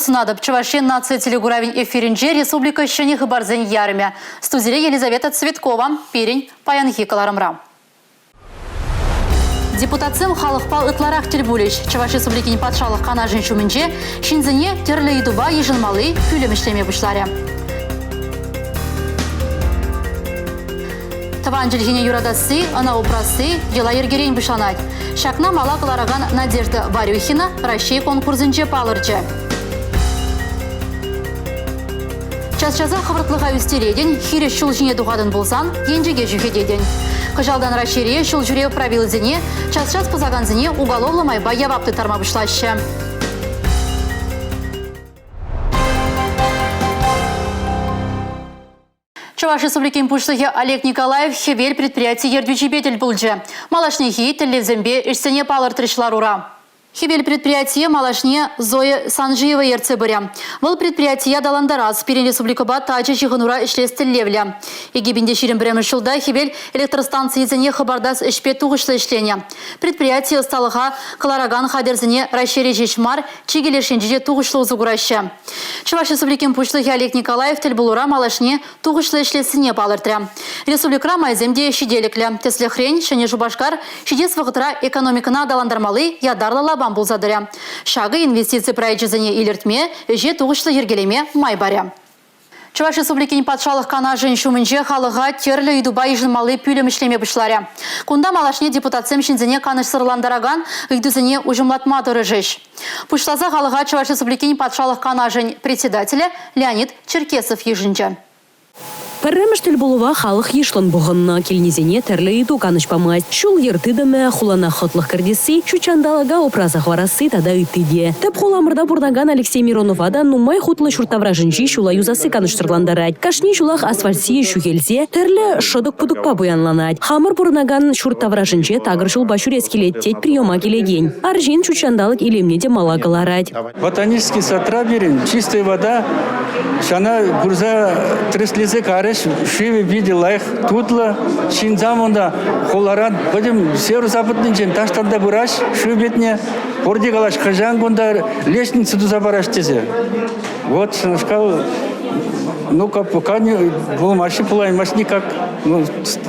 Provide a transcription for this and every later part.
Сывлӑх сунатӑп. Чӑваш Ен наци телекуравӗн эфирӗнче республика ҫӗнӗ хыпарсен ярӑмӗ. Студире Елизавета Цветкова. Пирӗн паянхи кӑларӑмра. Депутатсем халӑхпа ытларах тӗл пулӗҫ. Чӑваш Республикин Патшалӑх Канашӗн ҫумӗнче ҫынсене тӗрлӗ ыйтупа йышӑнмалли пӳлӗм ӗҫлеме пуҫларӗ. Тӑван чӗлхене юратасси, ӑна упрасси йӑла-йӗркерен пуҫланать. Ҫакна мала кӑларакан Надежда Варюхина Раҫҫей конкурсӗнче палӑрчӗ. Час-часах хӑвӑртлӑха ӳстеретӗн, хирӗҫ ҫул ҫине тухатӑн пулсан енчӗке ҫӳхететӗн. Кӑҫалтан Раҫҫейре ҫул ҫӳрев правилисене час-час пӑсакансене уголовлӑ майпа явап тыттарма пуҫлаҫҫӗ. Чӑваш Республикин Пуҫлӑхӗ Олег Николаев Хӗвел предприяти ертӳҫипе тӗл пулчӗ. Малашнехи тӗллевсемпе ӗҫсене палӑртрӗҫ ларура. Хӗвел предприятие малашне Зоя Санжиева ертсе пырӗ. Вӑл предприятие аталантарас, пирӗн республикӑпа тачӑ ҫыхӑнура ӗҫлес тӗллевлӗ. 2021 ҫулта Хӗвел электростанцийӗсене хӑпартас ӗҫпе тухӑҫлӑ ӗҫленӗ. Предприяти ӑсталӑха кӑларакан хатӗрсене Раҫҫейре ҫеҫ мар, чикӗ леш енче те тухӑҫлӑ усӑ кураҫҫӗ. Чӑваш Республикин Пуҫлӑхӗ Олег Николаев тӗлпулура малашне тухӑҫлӑ ӗҫлессине палӑртрӗ. Республикӑра майсем те ҫителӗклӗ. Тӗслӗхрен, Ҫӗнӗ Шупашкар ҫитес вӑхӑтра экономикӑна аталантармалли ятарлӑ лапам пулса тӑрӗ. Ҫакӑ инвестици проекчӗсене илӗртме, ӗҫе тухӑҫлӑ йӗркелеме май парӗ. Чӑваш Республикин Патшалӑх Канашӗн ҫумӗнче халӑха тӗрлӗ ыйтупа йышӑнмалли пӳлӗм ӗҫлеме пуҫларӗ. Кунта малашне депутатсем ҫынсене канӑҫсӑрлантаракан ыйтусене уҫӑмлатма тӑрӑшӗҫ. Пуҫласа халӑха Чӑваш Республикин Патшалӑх Канашӗн председателӗ Леонид Черкесов йышӑнчӗ. Пӗрремӗш тӗлпулӑва халӑх йышлӑн пухӑннӑ. Килнисене тӗрлӗ ыйту канӑҫ памасть. Ҫул-йӗр тытӑмӗ, хулана хӑтлӑх кӗртесси, ҫутҫанталӑка упраса хӑварасси тата ытти те. Тӗп хуламӑрта пурӑнакан Алексей Миронова та нумай хутлӑ ҫурт таврашӗнчи ҫула юсасси канӑҫсӑрлантарать. Кашни ҫулах асфальт сийӗ ҫӳхелсе, тӗрлӗ шӑтӑк-путӑкпа пуянланать. Хамӑр пурӑнакан ҫурт таврашӗнче такӑр ҫулпа ҫӳрес килет, тет приема килекен. Арҫын ҫутҫанталӑк илемне те мала кӑларать. Ботанический садра пирӗн чистая вода ҫана пырса тӗрӗслесе карӗҫ. Шывӗ питӗ лайӑх, тутлӑ. Ҫынсам унта хуларан пӗтӗм северо-западнинчен таҫтан та пыраҫ шыв петне. Пурте калаҫ, хӑҫан кунта лестница туса параҫ тесе. Вот ҫавнашкал, ну-ка, пока не пулмаҫҫӗ, пулаймасть никак. Ну,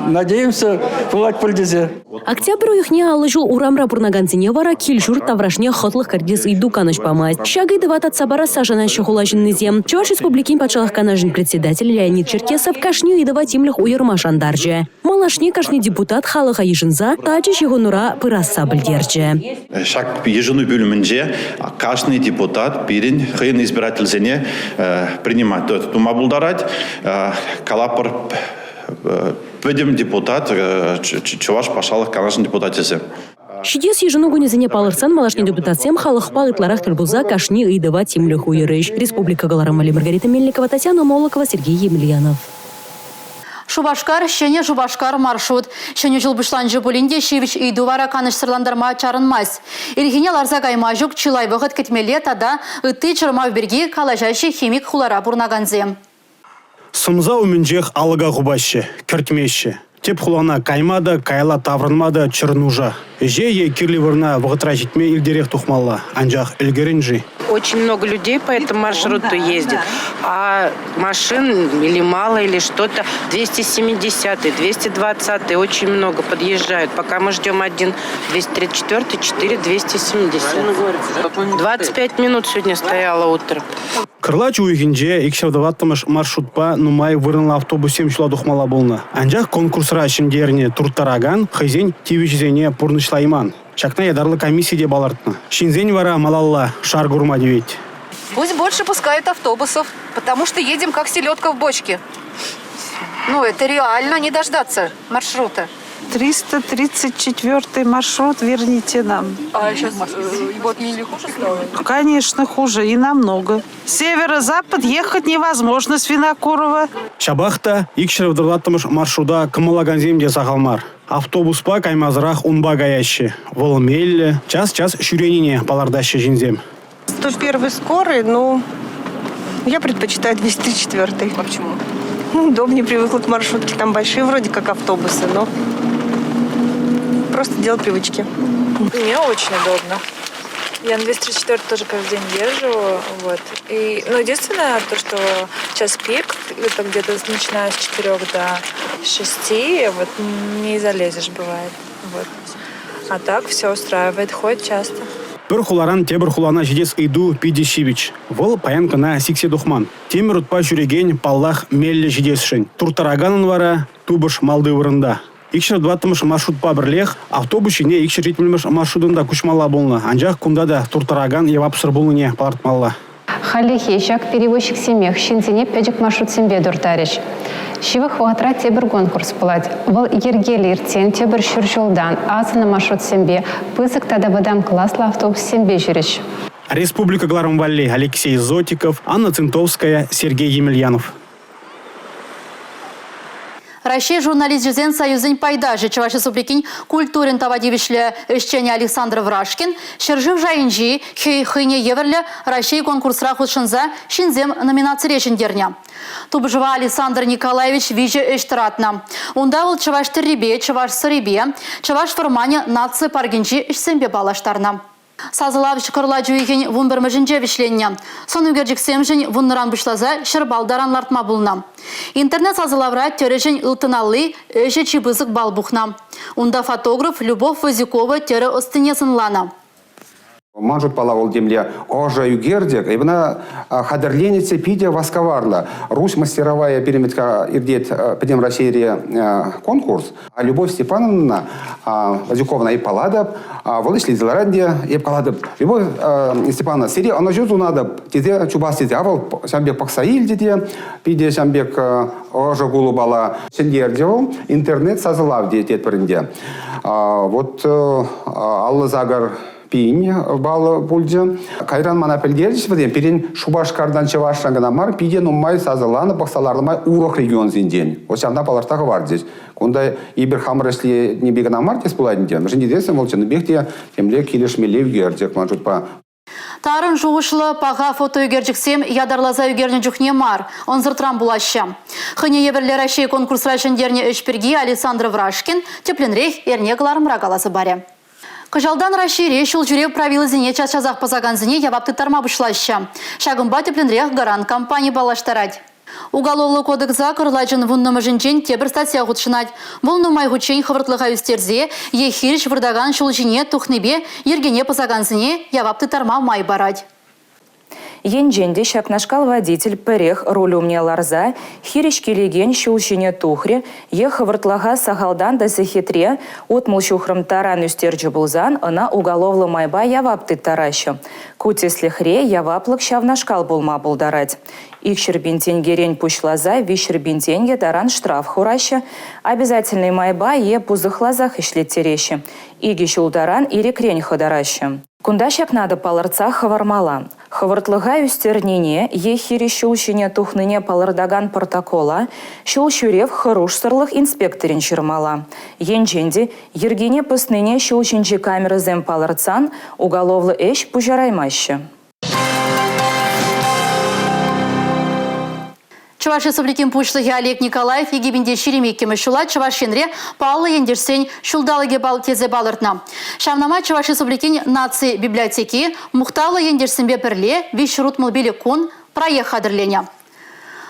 надеемся, пулать пуль тесе. Октябрь уйӑхне 50 ҫул урамра пурӑнакансене вара кил-ҫурт таврашне хӑтлӑх кӗртес ыйту канӑҫ памасть. Ҫак ыйтӑва татса парасса шанаҫҫӗ хула ҫыннисем. Чӑваш Республикин Патшалӑх Канашӗн председателӗ Леонид Черкесов кашни ыйтӑва тимлӗх уйӑрма шантарчӗ. Малашне кашни депутат халӑха йышӑнса тачӑ ҫыхӑнура пырасса пӗлтерчӗ. Ҫак йышӑну пӳлӗмӗнче кашни депутат пирӗн хӑйӗн избирательсене принимать тума пултарать. Калапӑр, пӗтӗм депутат Чӑваш Патшалӑх Канашӗн депутачӗсем. Ҫитес йышӑну кунӗсене палӑртсан малашне депутатсем халӑхпа ытларах тӗл пулса кашни ыйтӑва тимлӗх уйӑрӗҫ. Республика кӑларӑмӗ Маргарита Мельникова, Татьяна Молокова, Сергей Емельянов. Шупашкар, Ҫӗнӗ Шупашкар маршрут. Ҫӗнӗ ҫул пуҫланчӗ пулин те ҫивӗч ыйту вара канӑҫсӑрлантарма чарӑнмасть. Ирхине ларса кайма ҫук чылай вӑхӑт кӗтмелле тата ытти чӑрмав пирки калаҫаҫҫӗ химик хулара пурӑнакансем. Сӑмса умӗнчех алӑка хупаҫҫӗ, кӗртмеҫҫӗ. Тӗп хулана кайма та, каялла таврӑнма та чӗр нуша. Ӗҫе е кирлӗ вырӑна вӑхӑтра ҫитме иртерех тухмалла, анчах ӗлкӗрӗн-ши? Очень много людей по этому маршруту ездит, а машин или мало, или что-то. 270-й, 220-й очень много подъезжают. Пока мы ждем один 234-й, 4 270. 25 минут сегодня стояла утром. Кӑрлач уйӑхӗнче 204-мӗш маршрутпа нумай вырӑнлӑ автобуссем ҫула тухмалла пулнӑ. Анчах конкурсра ҫӗнтернӗ турттаракан хӑйсен тивӗҫӗсене пурнӑҫлайман. Ҫакна ятарлӑ комисси те палӑртнӑ. Ҫынсен вара малалла шар курма тивет. Пусть больше пускают автобусов, потому что едем как селедка в бочке. Ну, это реально не дождаться маршрута. 334 маршрут верните нам. А сейчас его отменили, хуже стало? Конечно, хуже и намного. Северо-запад ехать невозможно с Винокурова. Ҫапах та 234-мӗш маршрута кӑмӑллакансем те сахал мар. Автобуспа каймасӑрах унпа каяҫҫӗ. Вӑл меллӗ, час-час ҫӳренине палӑртаҫҫӗ ҫынсем. 101 скорый, ну, я предпочитаю 204. А почему? Ну, удобнее, привыкла к маршрутке. Там большие вроде как автобусы, но просто дело привычки. Мне очень удобно. Я на 234 тоже каждый день езжу. Вот. И, ну, единственное, то, что час пик, это где-то начиная с 4 до 6, вот не залезешь, бывает. Вот. А так все устраивает, ходит часто. Пӗр хуларан тепӗр хулана ҫитес ыйту питӗ ҫивӗч. Вӑл паян кӑна сиксе тухман. Тимӗр утпа ҫӳрекен, паллах, меллӗ ҫитесшӗн. Турттараканӑн вара тупӑш малти вырӑнта. 204-мӗш маршрутпа пӗрлех автобус ҫине 270-мӗш маршрутӑн та куҫмалла пулнӑ. Анчах кунта та турттаракан явапсӑр пулнине палӑртмалла. Хальлӗхе ҫак перевозчиксемех ҫынсене пӗчӗк маршрутсемпе турттарӗҫ. Ҫывӑх вӑхӑтра тепӗр конкурс пулать. Вӑл йӗркеллӗ иртсен тепӗр ҫур ҫултан асӑннӑ маршрутсемпе пысӑк тата вӑтам класлӑ автобуссемпе ҫӳрӗҫ. Республика кӑларӑм валли Алексей Зотиков, Анна Цинтовская, Сергей Емельянов. Раҫҫей журналисчӗсен союзӗн пайташӗ Чӑваш Республикин культурин тава тивӗҫлӗ ӗҫченӗ Александр Врашкин ҫӗршыв шайӗнчи хӑйне евӗрлӗ Раҫҫей конкурсра хутшӑнса ҫынсем номинацире ҫӗнтернӗ. Тупӑшӑва Александр Николаевич виҫӗ ӗҫ тӑратнӑ. Унта вӑл чӑваш тӗррипе, чӑваш сӑрипе, Чӑваш вӑрманӗ наци паркӗнчи ӗҫсемпе паллаштарнӑ. Сасӑлав кӑрлач уйӑхӗн вунпӗрмӗшӗнче вӗҫленнӗ. Сӑн ӳкерчӗксемшӗн вуннӑран пуҫласа 100 балл таран лартма пулнӑ. Интернет-сасӑлавра тӗрӗҫӗн ылтӑн алли ӗҫӗ чи пысӑк балл пухнӑ. Унта фотограф Любовь Вазюкова тӗрӗ ӑстине сӑнланӑ. Ман шутпала вӑл темле ӑшӑ ӳкерчӗк. Эпӗ ӑна хатӗрленӗччӗ питӗ васкаварлӑ. Русь мастеровая пирамидка иртет Пӗтӗм Раҫҫейре конкурс. Любовь Степановна Вазюковна эп калатӑп, вӑл ӗҫлесе ларать те, эп калатӑп, Любовь Степановна, сире ӑнӑҫу сунатӑп тесе чупас тесе. А вӑл ҫавӑн пек пӑхса илчӗ те, питӗ ҫавӑн пек ӑшӑ кулӑпала ҫӗнтерчӗ вӑл. Интернет сасӑлав тетпӗр ӗнтӗ. Вот 58 пин балл пулчӗ. Кайран мана пӗлтерчӗҫ вӗсем, пирӗн Шупашкартан Чӑвашран кӑна мар, питӗ нумай сасӑланӑ, пӑхса ларнӑ урӑх регионсенчен. Вот ҫавна палӑртса хӑварчӗҫ. Кунта эпир хамӑр ӗҫленипе кӑна мар тес пулать ӗнтӗ. Мӗншӗн тесен вӑл чӑннипех те темле килӗшмелле ӳкерчӗк ман шутпа. Тарӑн шухӑшлӑ паха фотоӳкерчӗксем ятарласа ӳкернӗ чухне мар, ӑнсӑртран пулаҫҫӗ. Хӑйне евӗрлӗ Раҫҫей конкурсра ҫӗнтернӗ ӗҫ пирки Александр Врашкин тӗплӗнрех эрне кӑларӑмра каласа парӗ. Кӑҫалтан Раҫҫейре ҫул ҫӳрев правилисене час-часах пӑсакансене явап тыттарма пуҫлаҫҫӗ. Ҫакӑнпа тӗплӗнрех Гарант компани паллаштарать. Уголовлӑ кодекса кӑрлачӑн вуннӑмӗшӗнчен тепӗр статья хутшӑнать. Вӑл нумай хутчен хӑвӑртлӑха ӳстерсе е хирӗҫ выртакан ҫул ҫине тухнипе йӗркене пӑсакансене явап тыттарма май парать. Енчен те ҫакнашкал водитель пӗрех руль умне ларса хирӗҫ килекен ҫул ҫине тухрӗ е хӑвӑртлӑха сахалтан та сехетре 60 ҫухрӑм таран ӳстерчӗ пулсан ӑна уголовлӑ майпа явап тыттараҫҫӗ. Ку тӗслӗхре яваплӑх ҫавнашкал пулма пултарать. 200 пин тенкӗрен пуҫласа 300 пин тенкӗ таран штраф хураҫҫӗ, обязательнӑй майпа е пусӑхласах ӗҫлеттереҫҫӗ, икӗ ҫул таран ирӗкрен хӑтараҫҫӗ. Кунта ҫакна та палӑртса хӑвармалла. Хӑвӑртлӑха ӳстернине е хирӗҫ ҫул ҫине тухнине палӑртакан протокола ҫул ҫӳрев хӑрушсӑрлӑх инспекторӗн ҫырмалла. Енчен те йӗркене пӑснине ҫул ҫинчи камерӑсем палӑртсан уголовлӑ ӗҫ пуҫараймаҫҫӗ. Чӑваш Республикин Пуҫлӑхӗ Олег Николаев 2022 ҫула Чӑваш Енре паллӑ ентешсен ҫулталӑкӗ тесе палӑртнӑ. Ҫавна май Чӑваш Республикин наци библиотеки мухтавлӑ ентешсемпе пӗрле 365 кун проект хатӗрленӗ.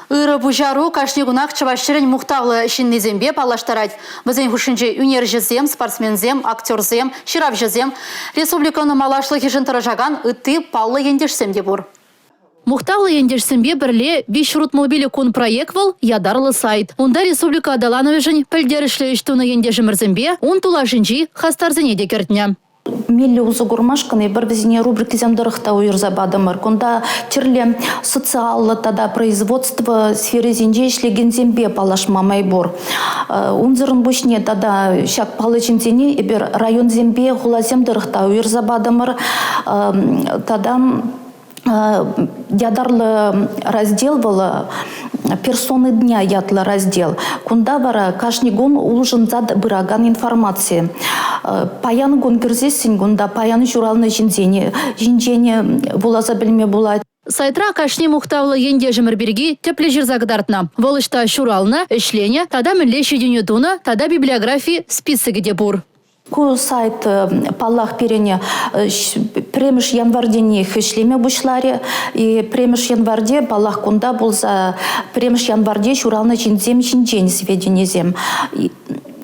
Ырӑ пуҫару кашни кунах Чӑваш ҫӗрӗн мухтавлӑ ҫыннисемпе паллаштарать. Вӗсен хушшинче ӳнерҫӗсем, спортсменсем, актерсем, ҫыравҫӑсем, республикӑн малашлӑхӗшӗн тӑрӑшакан ытти паллӑ ентешсем те пур. Мухтавлӑ ентешсемпе пӗрле 365 кун проект вӑл ятарлӑ сайт. Унта республика аталанӑвӗшӗн пӗлтерӗшлӗ ӗҫ тунӑ ентешӗмӗрсемпе ун тулашӗнчи хастарсене те кӗртнӗ. Меллӗ усӑ курмашкӑн эпир вӗсене рубрикӑсем тӑрӑх та уйӑрса патӑмӑр. Кунта тӗрлӗ социаллӑ тата производство сферисенче ӗҫлекенсемпе паллашма май пур. Унсӑрӑн пуҫне тата ҫак паллӑ ҫынсене эпир районсемпе хуласем тӑрӑх та уйӑрса патӑмӑр. Тата ятарлӑ раздел вӑл «Персоны дня» ятлӑ раздел. Кунта вара кашни кун улшӑнса пыракан информаци. Паян кун кӗрсессӗн кунта паян ҫуралнӑ ҫынсене ҫинчен вуласа пӗлме пулать. Сайтра кашни мухтавлӑ ентешӗмӗр пирки тӗплӗ ҫырса кӑтартнӑ. Вӑл ӑҫта ҫуралнӑ, ӗҫленӗ тата мӗнле ҫитӗнӳ тунӑ тата библиографи списокӗ те пур. Ку сайт, паллах, пирӗн пӗрремӗш январьтенех ӗҫлеме пуҫларӗ. И пӗрремӗш январьте, паллах, кунта пулса пӗрремӗш январьте ҫуралнӑ ҫынсем ҫинчен сведенисем.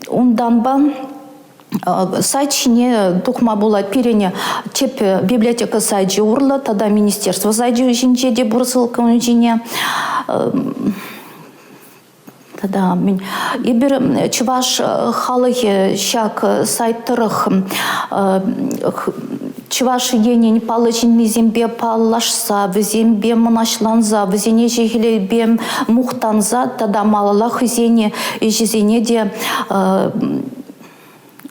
Унтанпа сайт ҫине тухма пулать пирӗн тӗп библиотека сайчӗ урлӑ тата министерство сайчӗ ҫинче те пур ссылка ун ҫине. Тата эпир чӑваш халӑхӗ ҫак сайт тӑрӑх Чӑваш Енӗн паллӑ ҫыннисемпе паллашса, вӗсемпе мӑнаҫланса, вӗсене ӗҫе-хӗлӗпе мухтанса тата малалла хӑйсен ӗҫӗсене те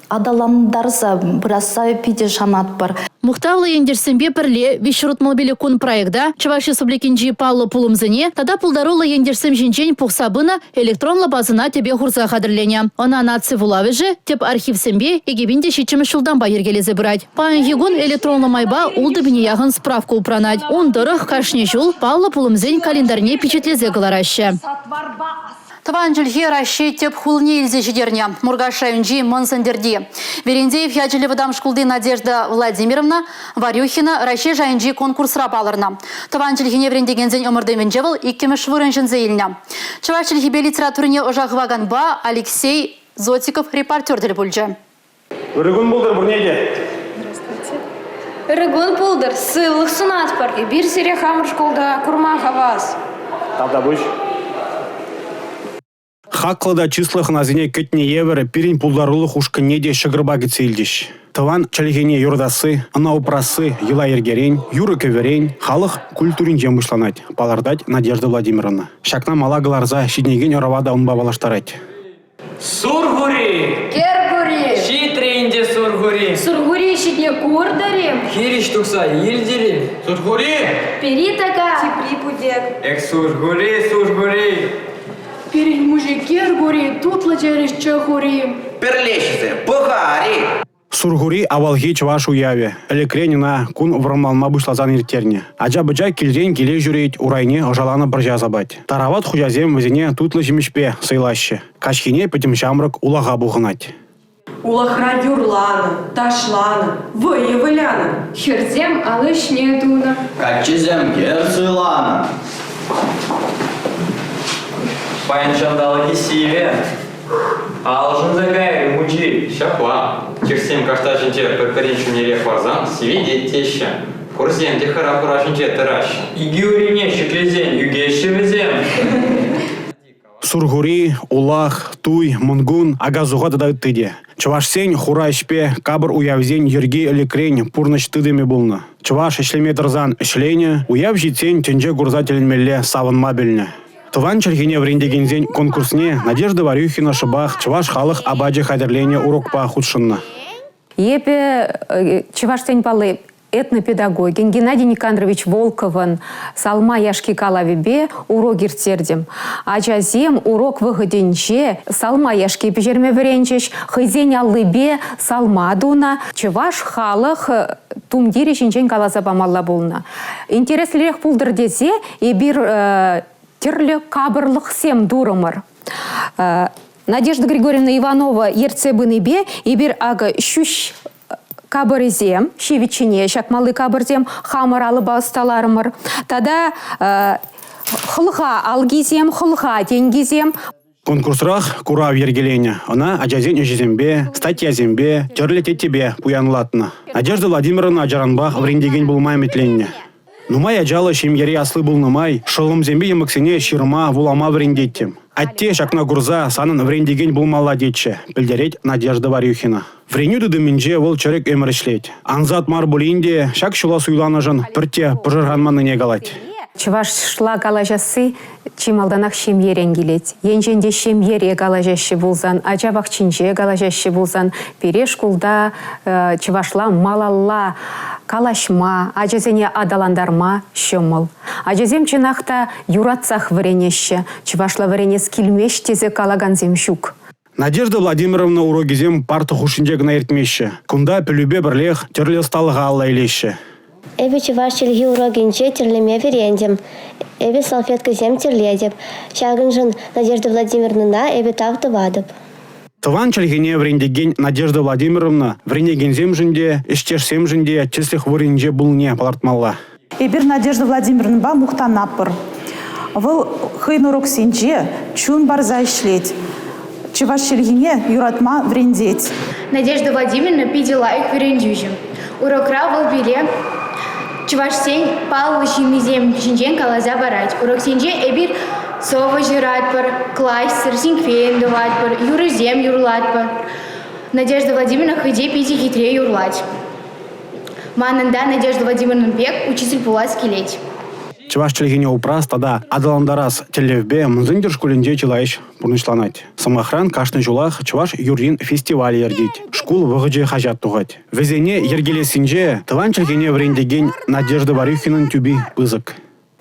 аталантарса пырасса питӗ шанатпӑр. Мухтавлӑ ентешсемпе пӗрле 365 кун проекта Чӑваш Республикинчи паллӑ пулӑмсене тата пултаруллӑ ентешсем ҫинчен пухса пынӑ электронлӑ базӑна тӗпе хурса хатӗрленӗ. Ӑна наци вулавӑшӗ тӗп архивсемпе 2007 ҫултанпа йӗркелесе пырать. Паянхи кун электронлӑ майпа ултӑ пине яхӑн справка упранать. Ун тӑрӑх кашни ҫул паллӑ пулӑмсен календарьне пичетлесе кӑлараҫҫӗ. Тӑван чӗлхе Раҫҫей тӗп хулине илсе ҫитернӗ. Муркаш районӗнчи Мӑн Сӗнтӗрти Верендеев ячӗллӗ вӑтам шкулти Надежда Владимировна Варюхина Раҫҫей шайӗнчи конкурсра палӑрнӑ. Тӑван чӗлхене вӗрентекенсен ӑмӑртӑвӗнче вӑл иккӗмӗш вырӑн ҫӗнсе илнӗ. Чӑваш чӗлхипе литературине ӑша хываканпа Алексей Зотиков репортер тӗл пулчӗ. Ырӑ кун пултӑр пурне те. Здравствуйте. Ырӑ кун пултӑр, сывлӑх сунатпӑр. Эпир сире хамӑр шкулта курма хавас. Тавтапуҫ. Хаклӑ та чыслӑ хӑнасене кӗтнӗ евӗр пирӗн пултарулӑх ушкӑнне те ҫӑкӑрпа кӗтсе илчӗҫ. Тӑван чӗлхене юратасси, ӑна упрасси йӑла-йӗркерен, юрӑ-кӗвӗрен, халӑх культуринчен пуҫланать, палӑртать Надежда Владимировна. Ҫакна мала кӑларса ҫитӗнекен ӑрӑва та унпа паллаштарать. Сурхури! Кӗркури! Ҫитрӗ ӗнтӗ Сурхури! Сурхури ҫитне куртӑр-им? Хирӗҫ тухса илтӗр-им? Сурхури! Пери така! Тепри путек! Эх, Сурхури, Сурхури! Пирӗн мучи Кӗркури тутлӑ терӗҫ чӑх ури. Пӗрлешсе пӑхар-и? Сурхури авалхи чӑваш уявӗ. Ӗлӗкрен ӑна кун вӑрӑмланма пуҫласан ирттернӗ. Ача-пӑча килрен киле ҫӳрет, урайне ӑшаланӑ пӑрҫа сапать. Тарават хуҫасем вӗсене тутлӑ ҫимӗҫпе сӑйлаҫҫӗ. Каҫхине пӗтӗм ҫамрӑк улаха пухӑнать. Улахра юрланӑ, ташланӑ, вӑйӑ вылянӑ. Хӗрсем ал ӗҫне тунӑ. Каччӑсем хӗр суйланӑ. Паян ҫанталӑкӗ сивӗ. Алшӑнса кайрӗ мучи. Ҫапла. Чехсем кашта ҫинче пӗр-пӗрин ҫумнерех ларсан сивӗтет теҫҫӗ. Хурсем те хӑра-хӑра ҫинче тӑраҫҫӗ. Икӗ урине ҫӗклесен ӳкеҫҫӗ вӗсем. Сурхури, улах, туй, мӑнкун, ака-суха тата ытти те. Чӑвашсен хура ӗҫпе капӑр уявсен йӗрки ӗлӗкрен пурнӑҫ тытӑмӗ пулнӑ. Чӑваш ӗҫлеме тӑрсан ӗҫленӗ, уяв ҫитсен тӗнче курса тӗлӗнмелле савӑнма пӗлнӗ. Тӑван чӗлхене вӗрентекенсен конкурсне Надежда Варюхина шӑпах чӑваш халӑх апачӗ хатӗрленӗ урокпа хутшӑннӑ. Эпӗ чӑвашсен палли этнопедагогӗн Геннадий Никандрович Волковӑн «Салма яшки» калавӗпе урок ирттертӗм. Ачасем урок вӑхӑтӗнче салма яшки пӗҫерме вӗренчӗҫ, хӑйсен аллипе салма тунӑ. Чӑваш халӑх тумтирӗ ҫинчен каласа памалла пулнӑ. Интереслӗрех пултӑр тесе эпир тӗрлӗ капӑрлӑхсем турӑмӑр. Надежда Григорьевна Иванова ертсе пынипе эпир акӑ ҫӳҫ капӑрӗсем, ҫивӗччине ҫакмалли капӑрсем хамӑр алӑпа ӑсталарӑмӑр. Тата хӑлха алкисем, хӑлха тенкисем. Конкурсрах курав йӗркеленӗ. Ӑна ачасен ӗҫӗсемпе, статьясемпе, тӗрлӗ теттепе пуянлатнӑ. Надежда Владимировна ачаранпах вӗрентекен пулма ӗмӗтленнӗ. Нумай ачаллӑ ҫемьере асли пулнӑ май шӑллӑмсемпе йӑмӑксене ҫырма, вулама вӗрентеттӗм. Атте ҫакна курса санӑн вӗрентекен пулмалла тетчӗ, пӗлтерет Надежда Варюхина. Вӗренӳ тытӑмӗнче вӑл чӗрӗк ӗмӗр ӗҫлет. Ансат мар пулин те ҫак ҫула суйланӑшӑн пӗртте пӑшӑрханманнине калать. Чӑвашла калаҫасси чи малтанах ҫемьерен килет. Енчен те ҫемьере калаҫаҫҫӗ пулсан, ача пахчинче калаҫаҫҫӗ пулсан, пире шкулта чӑвашла малалла калаҫма, ачасене аталантарма ҫӑмӑл. Ачасем чӑнах та юратсах вӗренеҫҫӗ, чӑвашла вӗренес килмест тесе калакансем ҫук. Надежда Владимировна урокӗсем парта хушшинче кӑна иртмеҫҫӗ. Кунта пӗлӳпе пӗрлех тӗрлӗ ӑсталӑха алла илеҫҫӗ. Эпӗ чӑваш чӗлхи урокӗнче тӗрлеме вӗрентӗм. Эпӗ салфеткӑсем тӗрлетӗп. Ҫакӑншӑн Надежда Владимировнӑна эпӗ тав тӑватӑп. Тӑван чӗлхене вӗрентекен Надежда Владимировна вӗренекенсемшӗн те, ӗҫтешсемшӗн те тӗслӗх вырӑнӗнче пулнине палӑртмалла. Эпир Надежда Владимировнӑпа мухтанатпӑр. Вӑл хӑйӗн уроксенче чун парса ӗҫлет, чӑваш чӗлхине юратма вӗрентет. Надежда Владимировна питӗ лайӑх вӗрентӳҫӗ. Урокра вӑл пире чӑвашсен паллӑ ҫыннисем ҫинчен каласа парать. Уроксенче эпир сӑвӑ ҫыратпӑр, кластер, синквейн тӑватпӑр, юрӑсем юрлатпӑр. Надежда Владимировна хӑй те питӗ хитре юрлать. Манӑн та Надежда Владимировна пек учитель пулас килет. Чӑваш чӗлхине упрас тата аталантарас тӗллевпе Мӑн Сӗнтӗр шкулӗнче чылай ӗҫ пурнӑҫланать. Сӑмахран, кашни ҫулах чӑваш юррин фестивалӗ иртет, «Шкул вӑхӑчӗ» хаҫат тухать. Вӗсене йӗркелессинче тӑван чӗлхене вӗрентекен Надежда Варюхинӑн тӳпи пысӑк.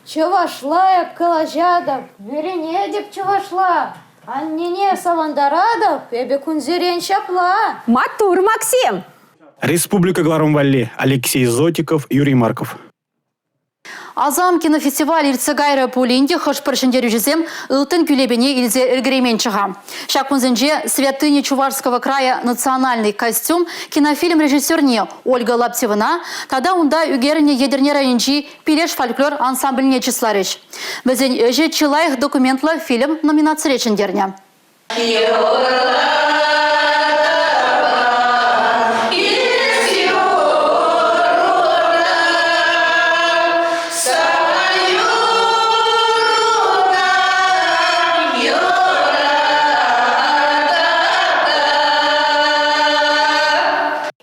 Чӑвашла эп калаҫатӑп, вӗренетӗп чӑвашла. Аннене савӑнтаратӑп, эпӗ кунсерен ҫапла. Маттур, Максим! Республика кӑларӑм валли Алексей Зотиков, Юрий Марков. Асам кинофестиваль иртсе кайрӗ пулин те хӑш-пӗр ҫӗнтерӳҫӗсем ылтӑн кӳлепене илсе ӗлкӗрейменччӗ-ха. Ҫак кунсенче «Святыня Чувашского края. Национальный костюм» кинофильм режиссерне Ольга Лаптевӑна тата унта ӳкерӗннӗ Етӗрне районӗнчи Пилеш фольклор ансамбльне чысларӗҫ. Вӗсен ӗҫӗ чи лайӑх документлӑ фильм номинацире ҫӗнтернӗ.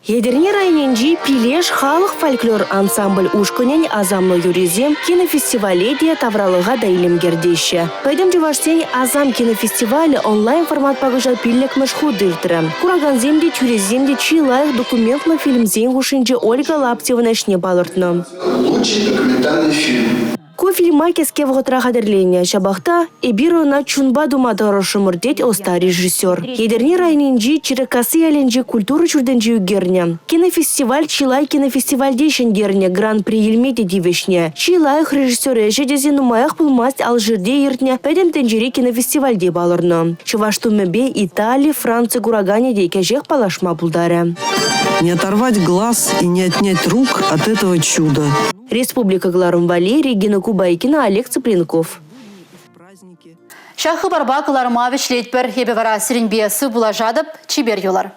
Етӗрне районӗнчи «Пилеш» халӑх фольклор ансамбль ушкӑнӗн асамлӑ юррисем кинофестивале те, тавралӑха та илем кӗртеҫҫӗ. Пӗтӗм чӑвашсен «Асам» кинофестивалӗ онлайн-форматпа кӑҫал пиллӗкмӗш хут иртрӗ. Куракансем те, тӳресем те чи лайӑх документлӑ фильмсен хушшинче Ольга Лаптевӑн ӗҫне палӑртнӑ. Лучший документальный фильм. Ку фильма кӗске вӑхӑтра хатӗрленӗ. Ҫапах та эпир ӑна чунпа тума тӑрӑшрӑмӑр, тет ӑста режиссер. Етӗрне районӗнчи Чирӗккасси ялӗнчи культура ҫуртӗнче ӳкернӗ. Кинофестиваль чылай кинофестивальте ҫӗнтернӗ, гран-при илме те тивӗҫнӗ. Чи лайӑх режиссер ӗҫӗ тесе нумаях пулмасть Алжирте иртнӗ Пӗтӗм тӗнчери кинофестивальте палӑрнӑ. Чӑваш тумӗпе Итали, Франци кураканӗ те кӗҫех паллашма пултарӗ. Не оторвать глаз и не отнять рук от этого чуда. Республика кӑларӑм валли Регина Кубайкина, Олег Цыпленков. Ҫак хыпарпа кӑларма вӗҫлетпӗр. Эпӗ вара сирӗнпе сывпуллашатӑп. Чипер юлӑр.